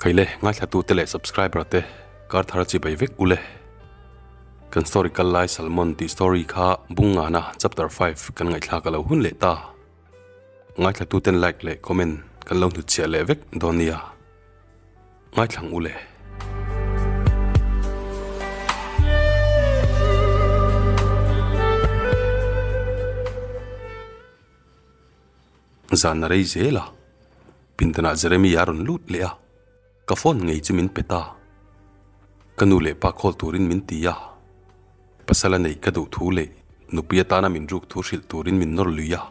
Khaile, ngaithlatute leh subscriber te kar thar chi bai vek ule. Kan story kal lai Salmon tih story kha Bungngana chapter 5 kan ngaihthlak a lo hun leh ta. Ngaithlatuten like leh comment kan lo hnutchhiah leh vek dawn nia. Ngaithlang ule. Zan a rei zel a, pindanah Jeremy a rawn lut leh a, ka phone ngei chu min pe ta. Ka nu leh pa call turin min ti a, pasal a neih ka duh thu leh nupui atana min ruk thu hrilh turin min nawr lui a,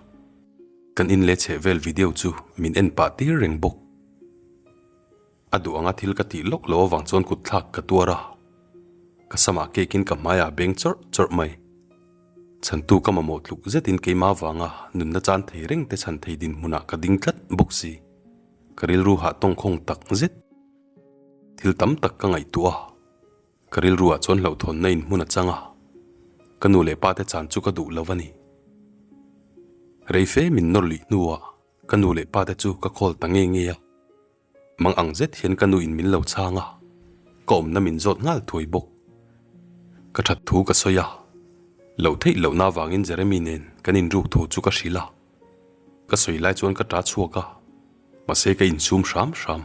kan in leh chheh vel video chu min en pah tir reng bawk. A duh anga thil ka tih lawk lo avang chuan kut thlak ka tuar a, ka samah cake in ka hmaiah a beng chawrh chawrh mai. Chhantu ka mamawh tluk zetin keimah avanga nunna chan thei reng te chhan thei dinhmunah ka ding tlat bawk si. Ka rilru hah tawngkhawng tak zet. Thil tam tak ka ngaihtuah a, ka rilruah chuan hlauhthawnna in hmun a chang a, ka nu leh pa te chan chu ka duh lo a ni. Reife min nawr luih hnuah ka nu leh pa te chu ka call ta nge nge a. Mang ang zet hian ka nu in min lo chhang a, ka awmna min zawt nghal thuai bawk. Ka that thu ka sawi a, loh theih lohna avangin Jeremy nen kan inruk thu chu ka hrilh a. Ka sawi lai chuan ka ta chhuak a, mahse ka insum hram hram.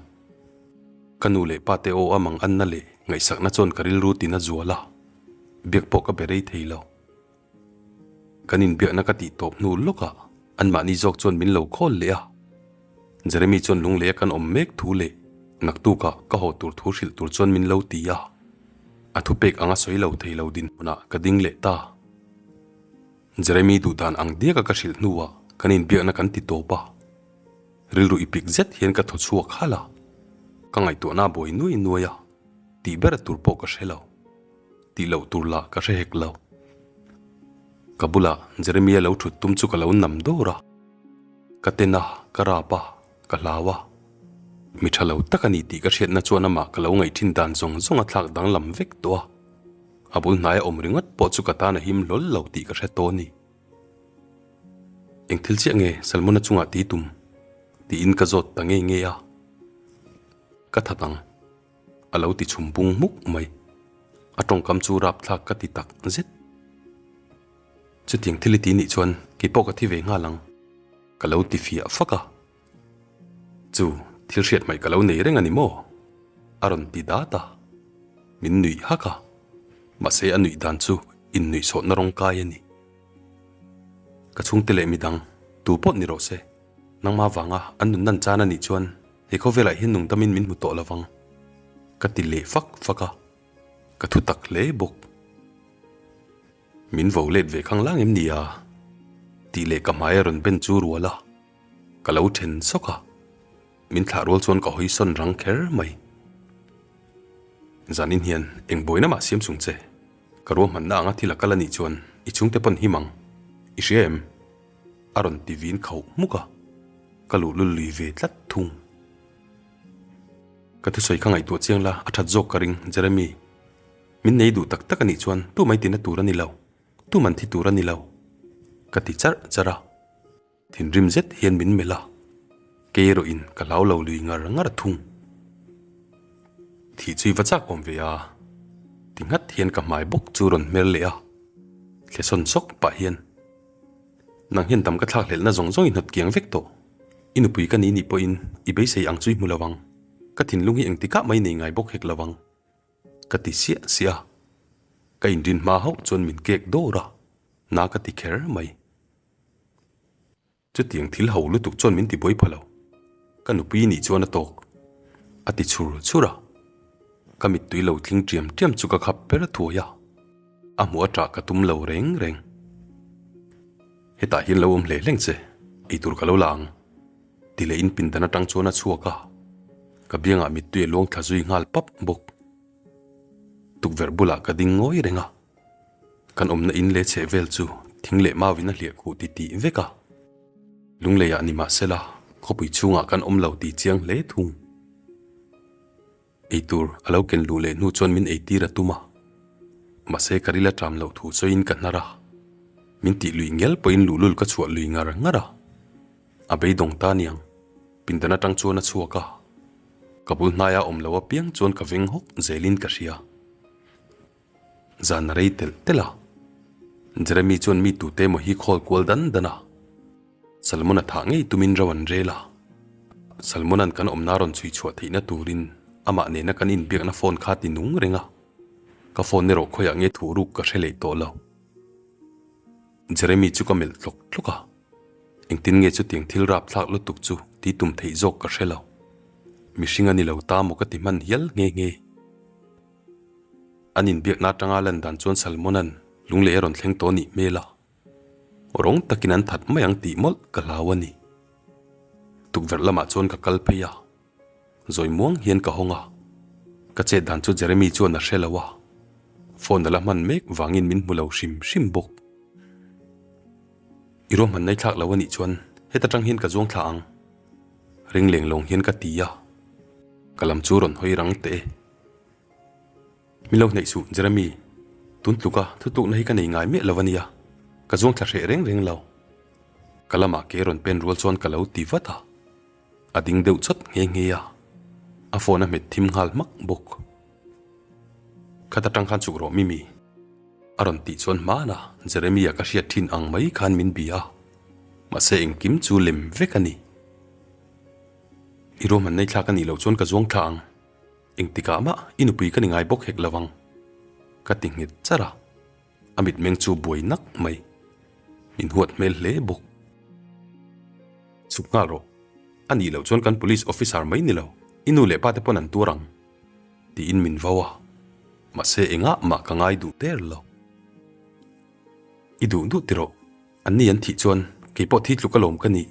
Ka nu leh pa te aw a mang anna leh ngaihsakna chuan ka rilru tin a zual a, biak pawh ka be rei thei lo. Kan inbiakna ka tih tawp hnu lawkah anmahni zawk chuan min lo khawl leh a. Jeremy chuan lunglei a kan awm mek thu leh naktukah ka haw tur thu hrilh tur chuan min lo ti a. A thupek anga sawi lo thei lo dinhmunah ka ding leh ta. Jeremy duhdan ang diaka ka hrilh hnuah kan inbiakna kan ti tawp a. Rilru ipik zet hian ka thaw chhuak halh a. Ka ngaihtuahna a buai nuai nuai a, tih ber tur pawh ka hre lo. Tih loh tur lah ka hre hek lo. Ka bulah Jeremia lo thut tum chu ka lo nam dawr a. Ka ten a, ka rap a, ka hlau a. Mi tha lo tak a ni tih ka hriatna chuan amah ka lo ngaih thin dan zawng zawng a thlak danglam vek tawh a. A bul hnaia awm ringawt pawh chu ka tan a him hlawl lo tih ka hre tawh a ni. Eng thil chiah nge Salmona chungah ti tum? tiin ka zawt ta ngei ngei a. Ka that ang. A lo ti chhum bung hmuk mai. A tawngkam chu rapthlak ka ti tak zet. Chutiang thil i ti nih chuan kei pawh ka thi ve nghal ang. Ka lo ti fiah fak a. Chu thil hriat hmaih ka lo nei reng a ni maw? A rawn ti dat a. Min nuih hak a. Mahse a nuih dan chu innuihsawhna rawng kai a ni. Ka chhungte leh midang tu pawh ni rawh se. Nangmah vanga an nun nan chan a nih chuan he khawvelah hian nungdamin min hmu tawh lovang. Ka ti leh fak fak a, ka thu tak hle bawk. Min vo let ve khang lang em ni a? Tih leh ka hmai a rawn ben chu rual a, ka lo then sawk a. Min thlah rual chuan ka hawi sawn rang kher mai. Zanin hian eng buaina mah siam chung che, ka ruahmanna anga thil a kal a nih chuan i chhungte pawn him ang, i hria em? A rawn ti vin khauh hmuk a, ka luhlul lui ve tlat thung. Ka thusawi kha ngaihtuah chiang la, a that zawk ka ring, Jeremy. Min nei duh tak tak a nih chuan tu mai tina tur a ni lo, tu man thi tur a ni lo. Ka ti charh charh a, thinrim zet hian min melh a, kei erawh in ka hlau lo lui ngar ngar thung. Thih chu i va chak awm ve a, ti nghat hian ka hmai bawk chu rawn hmer leh a, thlesawn sawk pah hian. Nang hian dam ka thlak hlelhna zawng zawng i hnawt kiang vek tawh. I nupui ka ni nih pawhin i beisei ang chu i hmu lo ang. Ka thinlung hi engtikah mai nei ngai bawk hek lo ang. Ka ti siah siah a. Ka inrin hma hauh chuan min kek dawr a, na ka ti kher mai. Chutiang thil ho lutuk chuan min ti buai pha lo. Ka nupui nih chuan a tawk. A ti chhur chhur a. Ka mittui lo tling ṭiam ṭiam chu ka khap ber thuai a. A hmuh a ṭah ka tum lo reng reng. Hetah hian lo awm hle hleng che, eitur ka lo la ang. Ti leh in pindan aṭang chuan a chhuak a, ka biangah mittui a luang thla zui nghal pap bawk. Tukverh bulah ka ding ngawi reng a, kan awmna in leh chheh vel chu thing leh mauin a hliah khuh ti tih vek a. Lungleiah ni mahsela khawpui chhungah kan awm lo tih chiang hle thung. Eitur a lo ken luh leh hnu chuan min eitir a tum a, mahse ka ril a ṭam loh thu sawiin ka hnar a, min tih lui ngel pawhin luhlul ka chhuah lui ngar ngar a, a beidawng ta niang, pindan aṭang chuan a chhuak a. Ka bul hnaia awm lo apiang chuan ka veng hawk zelin ka hria. Zan a rei telh telh a, Jeremy chuan mi tute emaw hi call kual dan dan a. Salmon a thah ngei tumin ro an rel a. Salmona'n kan awmna rawn chhui chhuah theihna turin amah nena kan inbiakna phone kha ti nung reng a. Ka phone erawh khawiah nge thuh ruk ka hre leh tawh lo. Jeremy chu ka melh tlawk tlawk a. Engtin nge chutiang thil rapthlak lutuk chu ti tum theih zawk ka hre lo. Mihring a ni lo ta maw ka ti hman hial nghe nghe. An inbiakna atanga lan dan chuan Salmona'n lunglei a rawn thleng tawh nih hmel a. Rawng takin an that mai ang tih mawlh ka hlau a ni. Tukverh lamah chuan ka kal phei a, zawi muang hian ka hawng a. Ka chet dan chu Jeremy chuan a hre lo a, phone a la hman mek vangin min hmu lo hrim hrim bawk. I ruahmanna i thlak lo a nih chuan heta tang hian ka zuang thla ang. Ring leng lawng hian ka ti a, ka lam chu rawn hawi rang teh e. Min lo hnaih suh, Jeremy. Tun tluka thutlukna hi ka nei ngai miah lo a nia, ka zuang thla hreh reng reng lo. Ka lamah ke rawn pen rual chuan ka lo ti vat a, a ding deuh chawt nghe nghe a, a phone a hmet thim nghal hmak bawk. Khat atang khan chuk rawh Mimi. A rawn tih chuan hmana Jeremy-a ka hriat thin ang mai khan min bia a, mahse engkim chu lem vek a ni. I ruahman nei thlak a nih loh chuan ka zuang thla ang. Engtikah mah i nupui ka ni ngai bawk hek lo ang, ka ti nghet char a, a mitmeng chu buai nak mai. Min huat hmel hle bawk. Chhuk nghal rawh, a nih loh chuan kan police officer mai ni lo, i nu leh pa te pawn an tuar ang, tiin min vau a, mahse engah mah ka ngai duh der lo. I duh duh ti rawh, anni an thih chuan keipawh thi tluk alawm ka nih,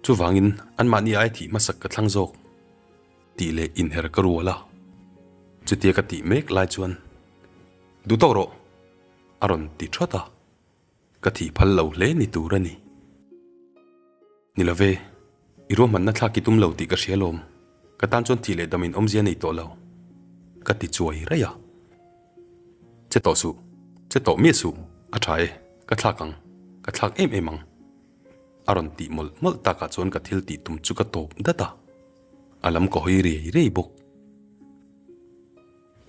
chuvangin anmahni aia thih hmasak ka thlang zawk. Tih leh inher ka rual a, chutia ka tih mek lai chuan, Duh tawk rawh! a rawn ti thawt a, ka thih phal lo hle ni tur a ni. Ni lo ve, i ruahmanna thlak i tum lo tih ka hria lawm, ka tan chuan thih leh dam in awmzia nei tawh lo, ka ti chuai raih a. Che tawh suh, che tawh miah suh, a tha e, ka thlak ang, ka thlak em em ang, a rawn tih mawlh mawlh takah chuan ka thil tih tum chu ka tawp dat a. A lam ka hawi riai riai bawk.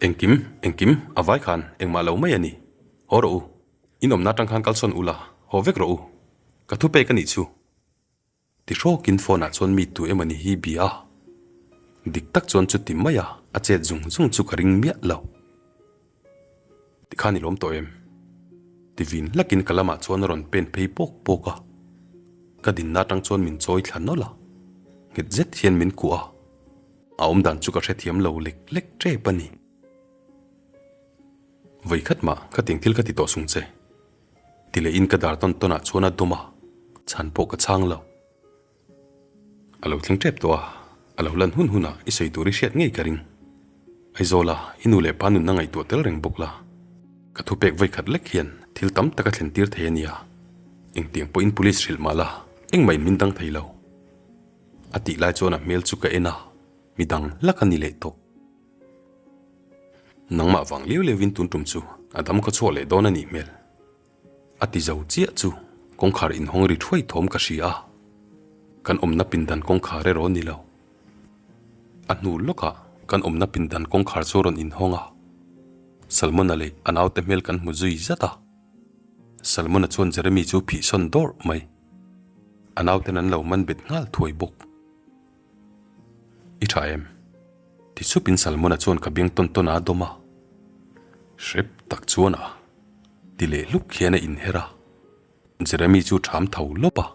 Engkim, engkim, a vai khan engmah lo mai a ni. Haw rawh u. In awmna atang khan kalsawn ula, haw vek rawh u. Ka thu pek a nih chu. Ti hrawkin phone ah chuan mi tu emawni hi bia a. Dik tak chuan chuti mai a, a chet zung zung chu ka ring miah lo. Tikhan i lawm tawh em? Ti vin hlakin ka lamah chuan a rawn pen phei pawk pawk a. Ka dinna atang chuan min chawi thla nawlh a, nghet zet hian min kuah a. A awmdan chu ka hrethiam lo lek lek tep a ni. Vawikhat mah khatiang thil ka ti tawh sung che. Ti lehin ka dar tawn tawnah chuan a dawm a, chhan pawh ka chhang lo. A lo thleng tep tawh a, a lo lan hun hunah i sawi tur i hriat ngei ka ring. Aizawla, i nu leh pa nunna ngaihtuah tel reng bawk la. Ka thupek vawikhat lek hian thil tam tak a thlen tir thei a nia. Engtiang pawhin police hrilh mah la, engmah in min dang thei lo. A tih lai chuan a hmel chu ka en a, midang lak a ni leh tawh. Nangmah vang liau liauin tun tum chu a dam khaw chhuak leh dawn a nih hmel. A ti zo chiah chu kawngkhar inhawng ri thuai thawm ka hria a, kan awmna pindan kawngkhar erawh ni lo. A hnu lawkah kan awmna pindan kawngkhar chu a rawn inhawng a, Salmona leh a naute hmel kan hmu zui zat a. Salmona chuan Jeremy chu phihsawn dawrh mai. A nauten an lo man bet nghal thuai bawk. I tha em? Ti supin Salmona chuan ka biang tawn tawn a dawm a. Hrep tak chuan a ti leh hluk hian a inher a. Jeremy chu ṭham tho lawp a.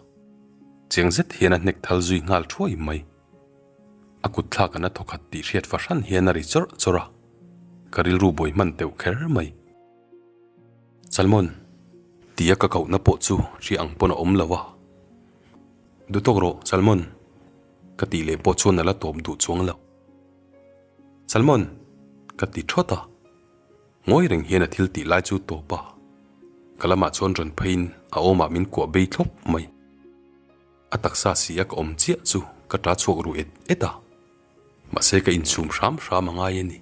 Chiang zet hian a hnek thal zui nghal thuai mai. A kut thlak an a thawkhat tih hriat fahran hian a ri chawrh chawrh a. Ka rilru buai hman teuh kher mai. Salmon, tia ka kohna pawh chu hria ang pawn a awm lo a. Duh tawk rawh, Salmon, ka tih leh pawh chuan a la tawp duh chuang lo. Salmon, ka ti thawt a. Ngawi reng hian a thil tih lai chu tawp a. Ka lamah chuan rawn pheiin a awmah min kuah bei thlawp mai. A taksa si a ka awm chiah chu ka ta chhuak ru et et a. Mahse ka inchhum hram hram a ngai a ni.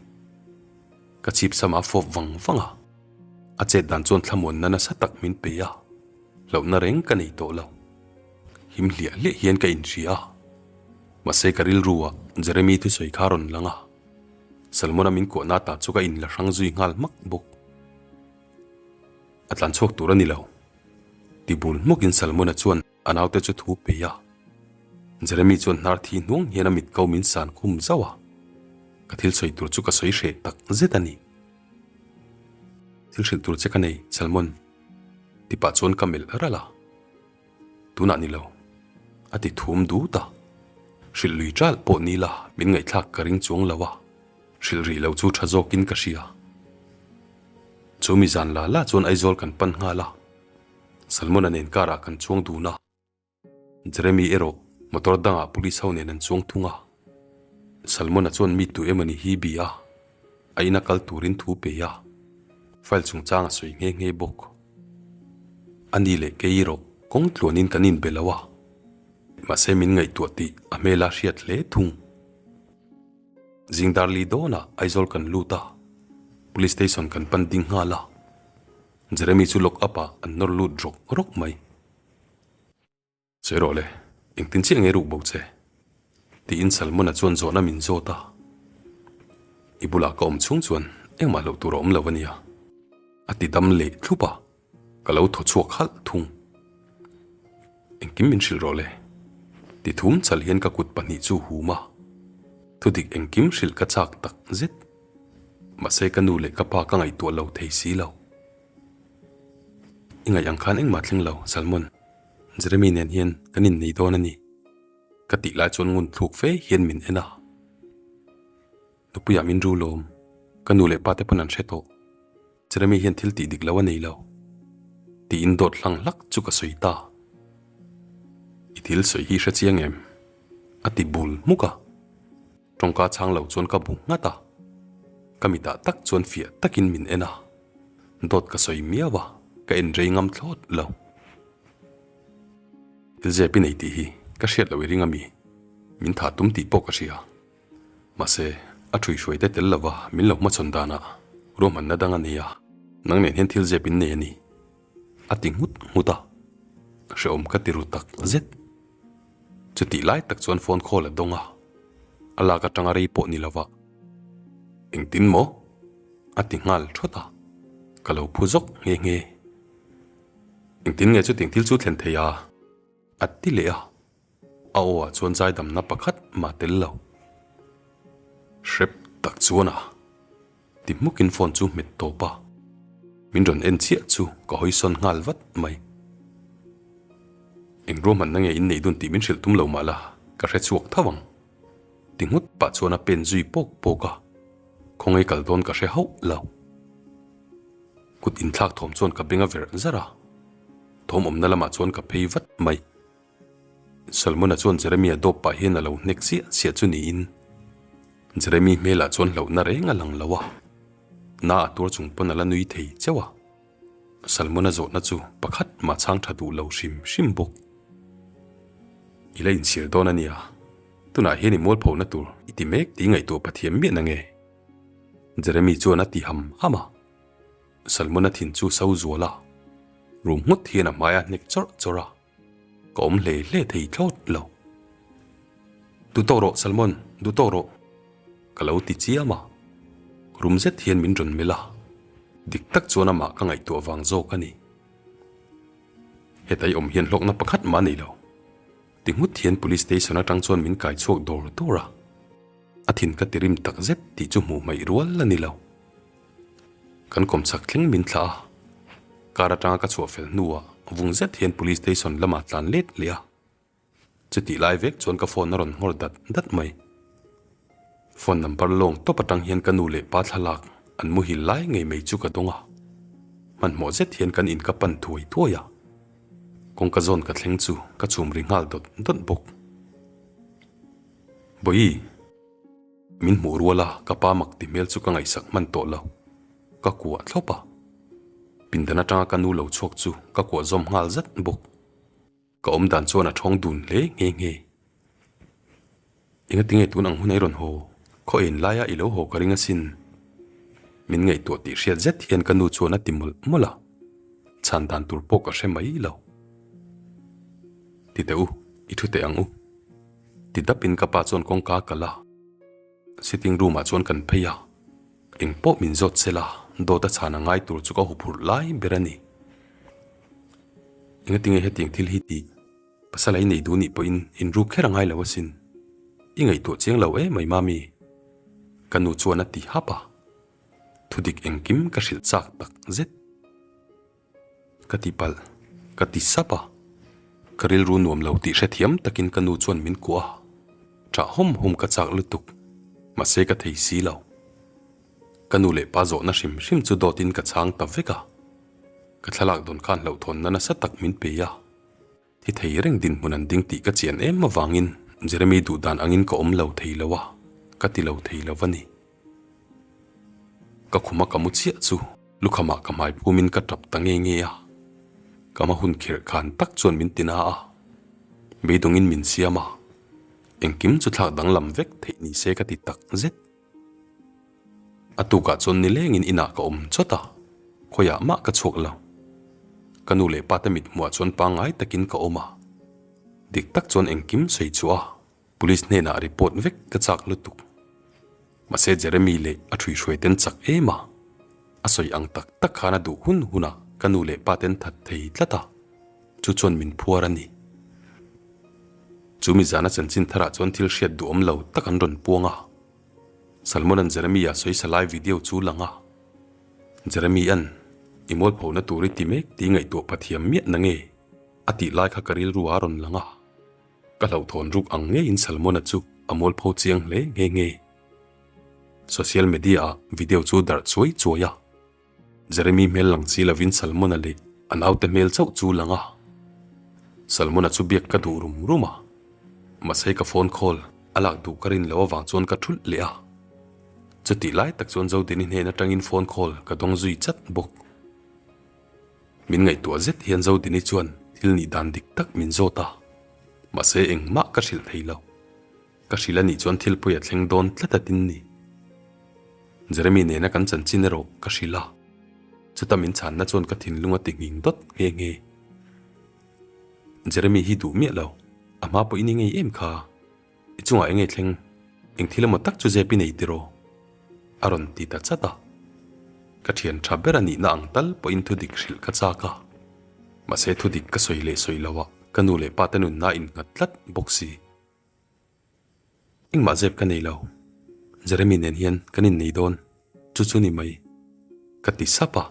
Ka chip sam a fawp vang vang a, a chet dan chuan thlamuanna nasa tak min pe a, hlauhna reng ka nei tawh lo. Him hliah hliah hian ka inhria a. Mahse ka rilru ah Jeremy thusawi kha a rawn lang a, Salmon-a min kuahna ta chu ka inla hrang zui nghal hmak bawk. A tlan chhuak tur a ni lo. Ti bul hmawkin Salmon-a chuan a naute chu thu pe a. Jeremy chuan hnar thi hnuang hian a mit ko min san khum zauh a. Ka thil sawi tur chu ka sawi hreh tak zet a ni. Thil hrilh tur che ka nei, Salmon. Ti pah chuan ka melh ralh a. Tunah ni lo. A ti thum dut a. Hrilh lui ṭalh pawh ni la min ngaihthlak ka ring chuang lo a. Hrilh rih lo chu ṭha zawkin ka hria. Chu mi zan la la chuan Aizawl kan pan nghal a. Salmona nen karah kan chuang dun a. Jeremy erawh motor dangah police ho nen an chuang thung a. Salmona chuan mi tu emawni hi bi a, a ina kal turin thu pe a, file chungchang a sawi nghe nghe bawk. A ni leh kei erawh kawng tluanin kan inbe lo a, mahse min ngaihtuah tih a hmela hriat hle thung. Zingdar li dawnah Aizawl kan lut a, Police Station kan pan ding nghal a, Jeremy chu lock up ah an nawr lut rawk rawk mai. Sawi rawh le, engtin chiah nge ruk bo che? Tiin Salmona chuan zawhna min zawt a, I bulah ka awm chhung chuan engmah hlauh tur a awm lo a nia, a ti dam leh thlup a, ka lo thaw chhuak halh thung. Engkim min hrilh rawh le, ti thum chal hian ka kut pahnih chu hum a, thudik engkim hrilh ka chak tak zet. Mahse ka nu leh ka pa ka ngaihtuah lo thei si lo. I ngaih ang khan engmah thleng lo, Salmon. Jeremy nen hian kan innei dawn a ni. Ka tih lai chuan ngun thluk fe hian min en a. Nupuiah min ru lawm. Ka nu leh pa te pawn an hre tawh. Jeremy hian thil tih dik lo a nei lo. Tiin dawt hlang hlak chu ka sawi ta. I thil sawi hi hre chiang em? A ti bul hmuk a. Tawngka chhang lo chuan ka bu nghat a. Ka mitah tak chuan fiah takin min en a. Dawt ka sawi miau a, ka en rei ngam thlawt lo. Thil zep i nei tih hi ka hriat loh i ring a mi? Min thah tum tih pawh ka hria. Mahse, a ṭhuihruai te tel lova min lo hmachhawn danah ruahmanna dang a nei a, nang nen hian thil zep in nei a ni. A ti nghut nghut a, hrehawm ka ti ru tak zet. Chutih lai tak chuan phone call a dawng a, a lak atanga rei pawh ni lova. Engtin maw? A ti nghal thawt a, ka lo phu zawk nghe nghe. Engtin nge chutiang thil chu thlen thei a? A ti leh a, a aw ah chuan zaidamna pakhat mah tel lo. Hrep tak chuan a ti hmukin phone chu hmet tawp a, min rawn en chiah chu ka hawi sawn nghal vat mai. Eng ruahmanna nge in neih dun tih min hrilh tum lo mah la, ka hre chhuak tho ang. Ti nghut pah chuan a pen zui pawk pawk a, khawngaih kal dawn ka hre hauh lo. Kut inthlak thawm chuan ka beng a verh zar a, thawm awmna lamah chuan ka phei vat mai. Solomon-a chuan Jeremy-a dawp pah hian a lo hnek chiah chiah chu niin Jeremy hmelah chuan hlauhna reng a lang lo a, na a tuar chung pawn a la nui thei chauh a. Salmon-a zawhna chu pakhat mah chhang tha duh lo hrim hrim bawk. I la inchhir dawn a nia, tunah hian i mualphona tur i ti mek tih ngaihtuah Pathian miah na nge? Jeremy chuan a ti ham ham a. Salmon-a thin chu so zual a, rum nghut hian a hmai a hnek chawrh chawrh a, ka awm hle hle thei thlawt lo. Duh tawk rawh Salmon, duh tawk rawh, ka lo ti chiam a, rum zet hian min rawn melh a, dik tak chuan amah ka ngaihtuah vang zawk a ni. Heta i awm hian hlawkna pakhat mah a nei lo, ti nghut hian Police Station atang chuan min kai chhuak dawr dawr a, a thin ka ti rim tak zet tih chu hmuh hmaih rual a ni lo. Kan kawmchhak thleng min thlah a, car atanga ka chhuah fel hnuah vung zet hian Police Station lamah tlan let leh a. Chutih lai vek chuan ka phone a rawn nghawr dat dat mai. Phone number lawng tawp atang hian ka nu leh pa thlalak an muhil lai ngei mai chu ka dawng a. Hmanhmawh zet hian kan in ka pan thuai thuai a. Kawngka zawn ka thleng chu ka chhum ri nghal dawt dawt bawk. Bawihi! Min hmuh rual a, ka pa mak ti hmel chu ka ngaihsak hman tawh lo. Ka kuah thlawp a. Pindan atanga ka nu lo chhuak chu ka kuah zawm nghal zat bawk. Ka awm dan chuan a thawng dun hle nghe nghe. Enga tinge tun ang hun a i rawn haw? Khaw en laia i lo haw ka ring asin. Min ngaihtuah tih hriat zet hian ka nu chuan a ti mawlh mawlh a. Chhan dan tur pawh ka hre mai lo. Ti teh u, i thu teh ang u. Ti dapin ka pa chuan kawngka a kalh a, sitting room ah chuan kan phei a, eng pawh min zawt se la, dawt a chhan a ngai tur chu ka huphurh lai ber a ni. Engatinge hetiang thil hi tih pasal a i nei duh nih pawhin inruk kher a ngai lo asin. I ngaihtuah chiang lo emai mami. Ka nu chuan a ti hap a, thudik engkim ka hrilh chak tak zet. Ka ti palh, ka ti sap a. Ka rilru nuam lo tih hrethiam takin ka nu chuan min kuah a, ṭah hawm hawm ka chak lutuk, mahse ka thei si lo. Ka nu leh pa zawhna hrim hrim chu dawtin ka chhang ta vek a, ka thlalak dawn khan hlauhthawnna nasa tak min pe a. Thi thei reng dinhmun an ding tih ka chian em avangin Jeremy duh dan angin ka awm lo thei lo a, ka ti lo thei lo a ni. Ka khuma ka mu chiah chu lukhamah ka hmai phumin ka tap ta nge nge a, ka hma hun kherh khan tak chuan min ti na a, beidawngin min siam a, engkim chu thlak danglam vek theih ni se ka ti tak zet. A tukah chuan nilengin inah ka awm chawt a, khawiah mah ka chhuak lo. Ka nu leh pate mit hmuah chuan pangngai takin ka awm a, dik tak chuan engkim sawi chhuah a, police hnenah report vek ka chak lutuk. Mahse Jeremy leh a ṭhuihruai ten chak em a, a sawi ang tak tak khan a duh hun hunah ka nu leh paten that thei tlat a, chu chuan min phuar a ni. Chu mi zana chanchin tharah chuan thil hriat duhawm lo tak an rawn puang a. Salmona'n Jeremia sawisa lai video chu lang a, Jeremia'n, I mualphona tur i ti mek tih ngaihtuah pathiam miah na nge? a tih lai kha ka rilru a rawn lang a. Ka hlauhthawn ruk ang ngeiin Salmona chu a mualpho chiang hle nghe nghe. Social media-ah video chu darh chuai chuai a. Jeremy hmel lang si lovin Salmona leh a naute hmel chauh chu lang a. Salmona chu biak ka duh rum rum a, mahse ka phone call a lak duh ka rin loh avang chuan ka thulh leh a. Chutih lai tak chuan Zodini hnen atangin phone call ka dawng zui chat bawk. Min ngaihtuah zet hian Zodini chuan thil nih dan dik tak min zawt a, mahse engmah ka hrilh thei lo. Ka hrilh a nih chuan thil pawi a thleng dawn tlat a tin ni. Jeremy nena kan chanchin erawh ka hrilh a, chuta min chhanna chuan ka thinlung a ti nghing dawt nghe nghe. Jeremy hi duh miah lo, a hma pawh i ni ngei em kha? I chungah eng nge thleng? Eng thil emaw tak chu zep i nei tiraw? A rawn ti ta chat a. Ka thian tha ber a nihna ang tal pawhin thudik hrilh ka chak a, mahse thudik ka sawi leh sawi loah ka nu leh pa te nunna a innghat tlat bawk si. Engmah zep ka nei lo. Jeremy nen hian kan innei dawn, chu chu ni mai. Ka ti sap a,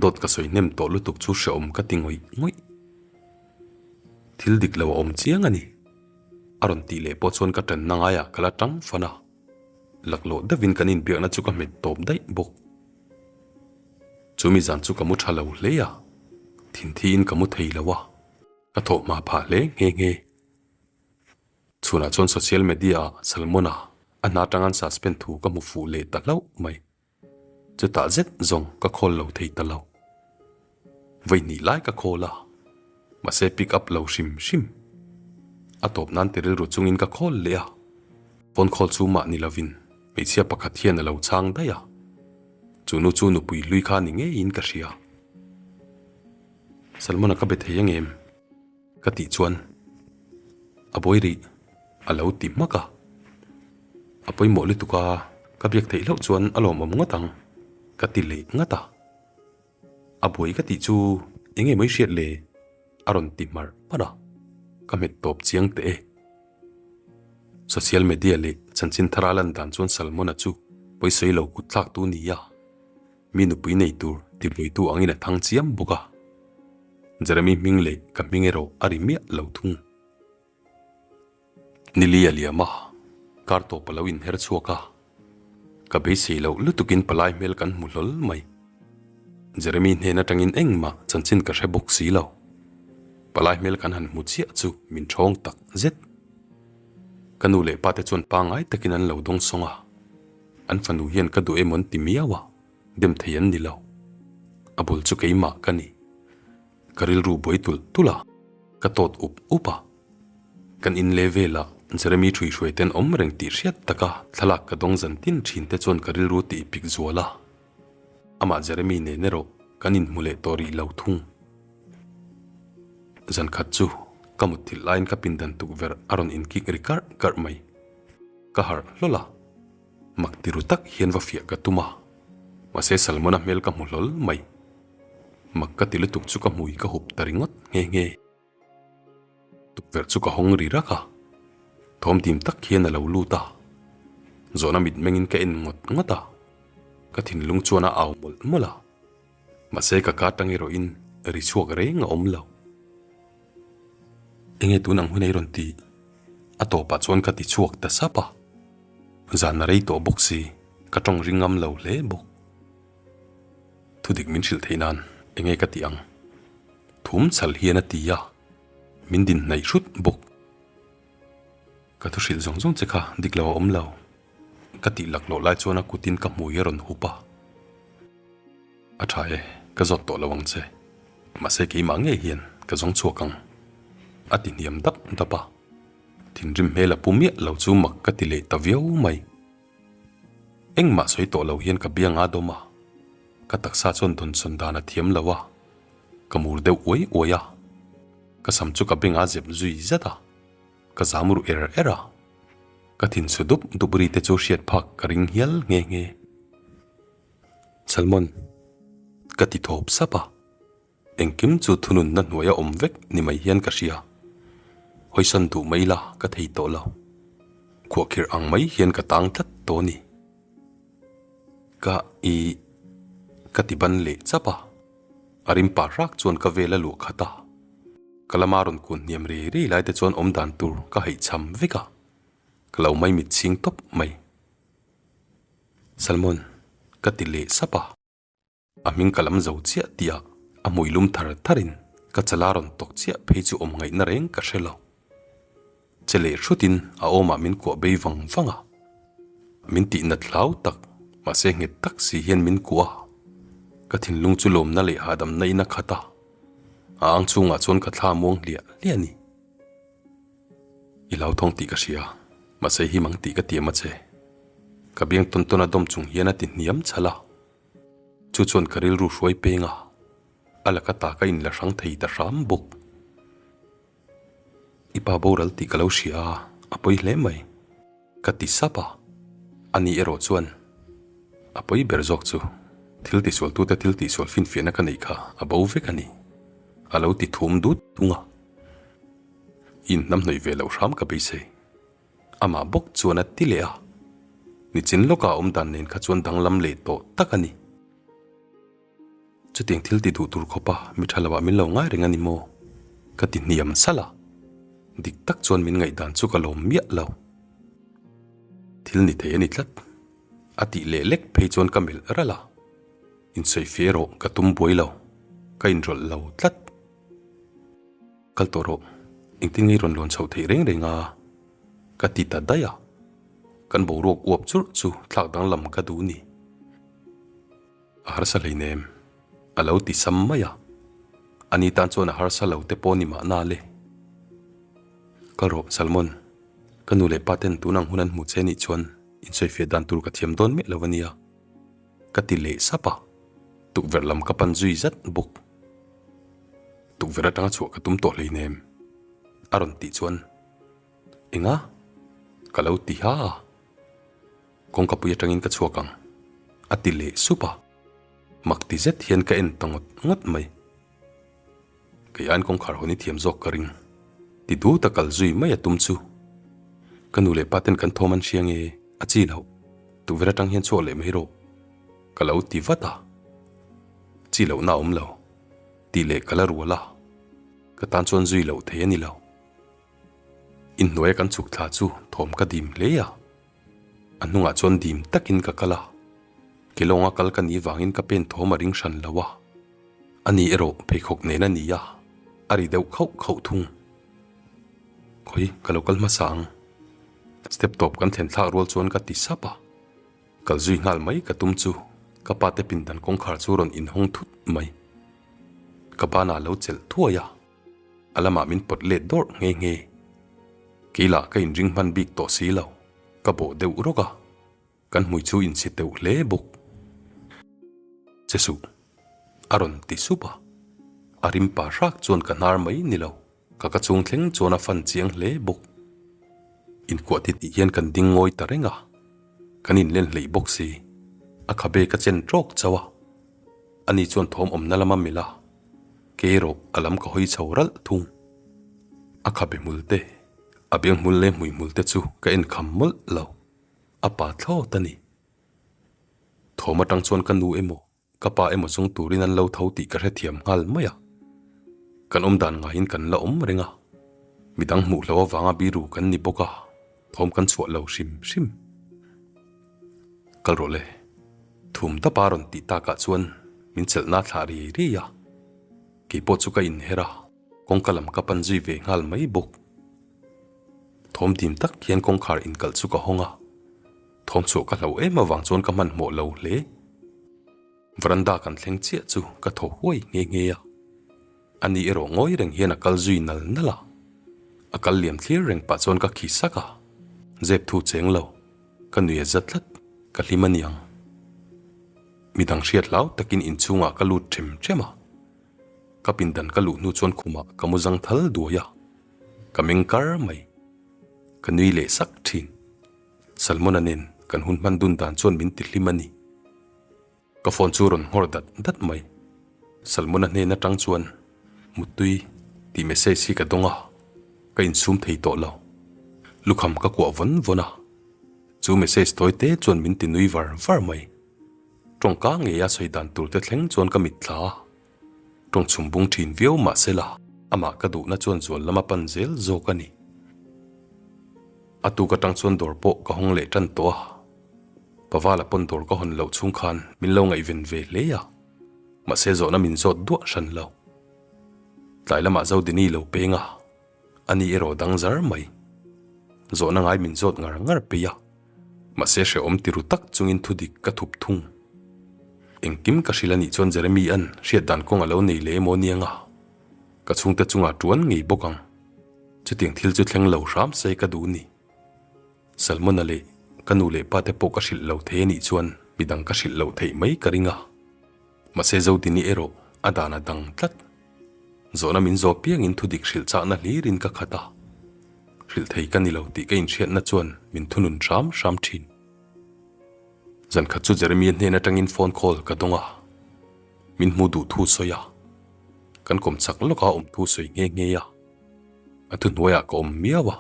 dawt ka sawi hnem tawh lutuk chu hrehawm ka ti ngawih ngawih. Thil dik lo a awm chiang a ni. A rawn tih leh pawh chuan ka tanna ngaiah ka la tang fan a, laklawh deuhin kan inbiakna chu ka hmet tawp daih bawk. Chumi zan chu ka mu tha lo hle a, thinthiin ka mu thei lo a, ka thawhhma phah hle nghe nghe. Chhunah chuan social media ah Salmona a hna atang an suspend thu ka hmu fuh leh ta hlauh mai. Chutah zet zawng ka call lo thei ta lo. Vawihnih lai ka call a, mahse pick up lo hrim hrim. A tawp nan ti rilru chungin ka call leh a, phone call chu mah ni lovin hmeichhia pakhat hian a lo chhang daih a. Chu nu chu nupui hlui kha ni ngeiin ka hria. Salmona ka be thei angem? Ka tih chuan a buai rih a lo ti hmak a, a pawimawh lutuk a, ka biak theih hlauh chuan a lawmawm ngawt ang ka ti leh ngat a, a buai ka tih chu eng nge mai hriat le a rawn ti hmarh hmarh a, ka hmet tawp chiang teh e. Social media leh chanchin thara lan dan chuan Salmona chu pawisawi lo kut thlak tu ni a. Mi nupui nei tur tibuaitu angin a thang chiam bawk a, Jeremy hming leh ka hming erawh a ri miah lo thung. Nili a liam a, kar tawp a lo inher chhuak a, ka beisei loh lutukin palai hmel kan hmu hlawl mai. Jeremy hnen atangin engmah chanchin ka hre bawk si lo. Palai hmel kan han hmu chiah chu min ṭhawng tak zet. Ka nu leh pate chuan pangngai takin an lo dawngsawng a. An fanu hian ka duh emaw an ti miau a, dem thei an ni lo. A bul chu keimah ka ni. Ka rilru buai tulh tulh a, ka tawt up up a. Kan in leh velah Jeremy ṭhui hruai ten awm reng tih hriat taka thlalak ka dawng zan tin ṭhin te chuan ka rilru tih pik zual a. Amah Jeremy nen erawh kan inhmu leh tawh rih lo thung. Zan khat chu. Ka mutthilh laiin ka pindan tukverh a rawn inkik ri karh karh mai. Ka harh hlawl a, mak ti ru tak hian va fiah ka tum a, mahse Salmona hmel ka hmu hlawl mai. Mak ka ti lutuk chu ka hmui ka hup ta ringawt nghe nghe. Tukverh chu ka hawng ri rak a, thawm dim tak hian a lo lut a, zawhna mitmengin ka en ngawt ngawt a, ka thinlung chuan a au mawlh mawlh a, mahse ka ka tang erawhin ri chhuak reng a awm lo. Enge tun ang hun ei rawn tih? A tawpah chuan ka ti chhuak ta sap a, zan a rei tawh bawk si, ka tawng ring ngam lo hle bawk. Thudik min hrilh theih nan enge ka tih ang? Thum chhal hian a ti a, min din hnaih hrut bawk. Ka thu hrilh zawng zawng che kha dik lo a awm lo. Ka tih laklawh lai chuan a kutin ka hmui a rawn hup a. A tha e, ka zawt tawh lo ang che. Mahse keimah ngei hian ka zawng chhuak ang. A ti hniam dap dap a. Thinrim hmel a pu miah lo chu mak ka ti leh ta viau mai. Engmah sawi tawh lo hian ka biang a dawm a, ka taksa chuan dawnsawn dan a thiam lo a, ka mur deuh uai uai a, ka sam chu ka beng a zep zui zat a, ka zam ru er er a, ka thin su dup dup ri te chu hriat phak ka ring hial nghe nghe. Salmon, ka ti thawp sap a. Engkim chu thununna hnuaia awm vek ni mai hian ka hria. Hawisan duh mai la ka thei tawh lo. Khuahkhirh ang mai hian ka tang tlat tawh a ni. Ka i ka ti ban leh chap a. A rim pah hrak chuan ka vel a luah khat a. Ka lama rawn kun hniam ri ri lai te chuan awm dan tur ka haihchham vek a. Ka lo mai mitchhing tawp mai. Salmon, ka ti leh sap a. A hming ka lam zo chiah tih ah a hmui lum thar thar in ka chala rawn tawk chiah phei chu awm ngaihna reng ka hre lo. Che leh hrut in a awm ah min kuah bei vang vang a. Min tih nat hlau tak mahse nghet tak si hian min kuah a. Ka thinlung chu lawmna leh hahdamna in a khat a. A ang chhungah chuan ka thla muang hliah hliah a ni. I lo thawng tih ka hria, mahse him ang tih ka tiam a che. Ka biang tawn tawn a dawm chung hian a ti hniam chhal a. Chu chuan ka rilru hruai peng a, a laka ta ka inla hrang thei ta hram bawk. I pa boral tih ka lo hria a, a pawi hle mai. Ka ti sap a, ani erawh chuan a pawi ber zawk chu thil tisualtute thil tihsual finfiahna ka neih kha a bo vek a ni, a lo ti thum dut thung a. Inhnam hnawih ve loh hram ka beisei. Amah bawk chuan a ti leh a, nichin lawka a awm dan nen kha chuan danglam leh tawh tak a ni. Chutiang thil ti duh tur khawpa mi tha loah min lo ngai reng a ni maw? Ka ti hniam salh a, dik tak chuan min ngaihdan chu ka lawm miah lo. Thil ni thei a ni tlat. A tih leh lek phei chuan ka melh ralh a, insawi fe erawh ka tum buai lo, ka inrawlh lo tlat. Kal tawh rawh, engtin nge i rawn lawn chhoh theih reng reng a? Ka ti ta daih a, kan boruak uap churh chu thlak danglam ka duh ni. A harsa hleinem, a lo ti sam mai a, ani tan chuan a harsa lo te pawh ni mahna le. Kal rawh, Salmon, ka nu leh pa ten tun ang hun an hmu che nih chuan insawifiah dan tur ka thiam dawn miah lo a nia, ka ti leh sap a, tukverh lam ka pan zui zat bawk. Tukverh atanga chhuah ka tum tawh hleinem, a rawn tih chuan, Enga? Ka lo ti ha a, kawngka pui atangin ka chhuak ang, a ti leh sup a. Mak ti zet hian ka en ta ngawt ngawt mai. Kei aiin kawngkhar hawn i thiam zawk ka ring, ti dut a kal zui mai a tum chu. Ka nu leh pa ten kan thawm an hria nge, a chi loh, tukverh atang hian chhuak leh mai rawh, ka lo ti vat a. Chi lohna a awm lo. Tih leh ka la rual a, ka tan chuan zui loh thei a ni lo. Inhnuaia kan chhuk thla chu thawm ka dim hle a, a hnungah chuan dim takin ka kal a, Kelawnga kal ka nih vangin ka pen thawm a ring hran lo a, ani erawh pheikhawk nen a ni a, a ri deuh khauh khauh thung. Khawi, ka lo kal hmasa ang. Step tawp kan thlen thlak rual chuan ka ti sap a. Kal zui nghal mai ka tum chu ka pa te pindan kawngkhar chu rawn inhawng thut mai. Ka banah lo chelh thuai a, a lamah min pawt let dawrh nghe nghe. Keilah ka inring hman bik tawh si lo, ka bawh deuh rawk a, kan hmui chu insi teuh hle bawk. Che suh, a rawn ti sup a, a rim pa hrak chuan ka hnar mai ni lo. Ka ka chung thleng chuan a fan chiang hle bawk. Inkuah titih hian kan ding ngawi ta reng a, kan inlen hleih bawk si. A khabe ka chen tawk chauh a, ani chuan thawm awmna lama milh a, kei erawh a lam ka hawi chho ralh thung. A khabe hmul te, a biang hmul leh hmui hmul te chu ka en kham mawlh lo, a pa thlawt a ni. Thawm atang chuan ka nu emaw Ka pa emaw chung turin an lo tho tih ka hrethiam nghal mai a. Kan awm dan ngaiin kan la awm reng a. Midang hmuh hlo avanga biru kan ni bawk a, thawm kan chhuah lo hrim hrim. Kal rawh le. Thum dapa rawn tih takah chuan min chelhna thlah riai riai a. Keipawh chu ka inher a, kawngka lam ka pan zui ve nghal mai bawk. Thawm dim tak hian kawngkhar inkalh chu ka hawng a. Thawm chhuah ka hlo em avang chuan ka hmanhmawh lo hle. Veranda kan thleng chiah chu ka thaw huai nghe nghe a. Ani erawh ngawi reng hian a kal zui nal nal a. A kal liam thlir reng pah chuan ka khi sak a. Zep thu cheng lo, ka nui a za tlat, ka hlim a niang. Midang hriat hlau takin inchhungah ka lut ṭhem ṭhem a. Ka pindan ka luh hnu chuan khumah ka mu zang thal duai a. Ka meng kar mai. Ka nui leh sak ṭhin. Salmona nen kan hun hman dun dan chuan min ti hlim a ni. Ka phone chu rawn nghawr dat dat mai. Salmona hnen atang chuan Muttui tih message hi ka dawng a, ka insum thei tawh lo. Lukham ka kuah vawn vawn a, chu message tawi te chuan min ti nui var var mai. Tawngka ngeia sawi dan tur te thleng chuan ka mitthla a. Tawng chhum bung thin viau mahsela amah ka duhna chuan zual lama pan zel zawk a ni. A tuk atang chuan dawr pawh ka hawng leh tan tawh a, Pavala pawn dawr ka hawn loh chhung khan min lo ngaihven ve hle a, mahse zawhna min zawt duah hran lo. Tlai lamah Zodini lo peng a, ani erawh dang zar mai. Zawhna ngai min zawt ngar ngar peih a. Mahse hrehawm ti ru tak chungin thudik ka thup thung. Engkim ka hrilh a nih chuan Jeremy an hriat dan kawng a lo nei leh emaw aniang a, ka chhungte chungah tuan ngei bawk ang. Chutiang thil chu thleng lo hram se ka duh ni. Salmona leh ka nu leh pa te pawh ka hrilh lo thei a nih chuan midang ka hrilh loh theih mai ka ring a. Mahse Zodini erawh a dan a dang tlat. Zawhna min zawh piangin thudik hrilh chakna hlirin ka khat a. Hrilh thei ka ni lo tih ka inhriatna chuan min thunun hram hram thin. Zankhat chu Jeremia hnen atangin phone call ka dawng a. Min hmu duh thu sawi a. Kan kawm chak lawka awm thu sawi nghe nghe a. A thuhnuaiah ka awm miau a.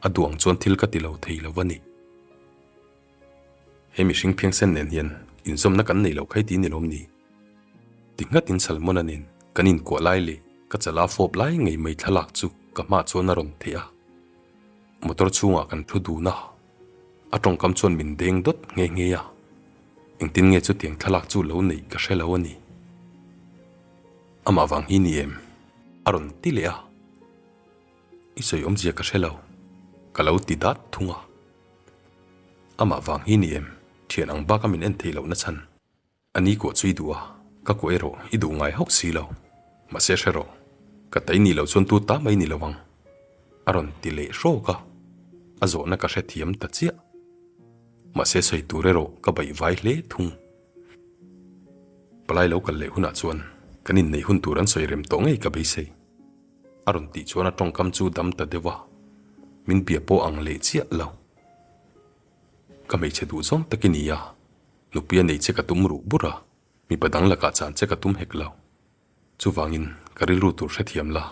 A duh ang chuan thil ka ti lo thei lo a ni. He mihring phiangsen nen hian inzawmna kan nei lo khai ti ni lawm ni? Ti nghatin Salmona nen kan inkuah lai leh ka chala fawp lai ngei mai thlalak chu ka hmah chuan a rawn theih a. Motor chhungah kan thu dun a, a tawngkam chuan min deng dawt nghe nghe a. Engtin nge chutiang thlalak chu lo neih ka hre lo a ni. Amah vang hi ni em? A rawn ti leh a. I sawi awmzia ka hre lo, ka lo ti dat thung a. Amah vang hi ni em, thian ang baka min en theih lohna chhan. A ni kuah chu i duh a, ka kuah erawh i duh ngai hauh si lo. Mahse hre rawh, ka tai nih loh chuan tu ta mai ni lo ang. A rawn ti leh hrawk a, a zawhna ka hrethiam ta chiah. Mahse sawi tur erawh ka baih vai hle thung. Palai lo kal leh hunah chuan kan inneih hun tur an sawi rem tawh ngei ka beisei. A rawn tih chuan a tawngkam chu dam ta deuh a, min bia pawh ang leh chiah lo. Ka hmeichhe duh zawng tak i ni a, nupui a nei che ka tum ruh bur a, mipa dang lakah chan che ka tum hek lo. Chuvangin ka rilru tur hrethiam la,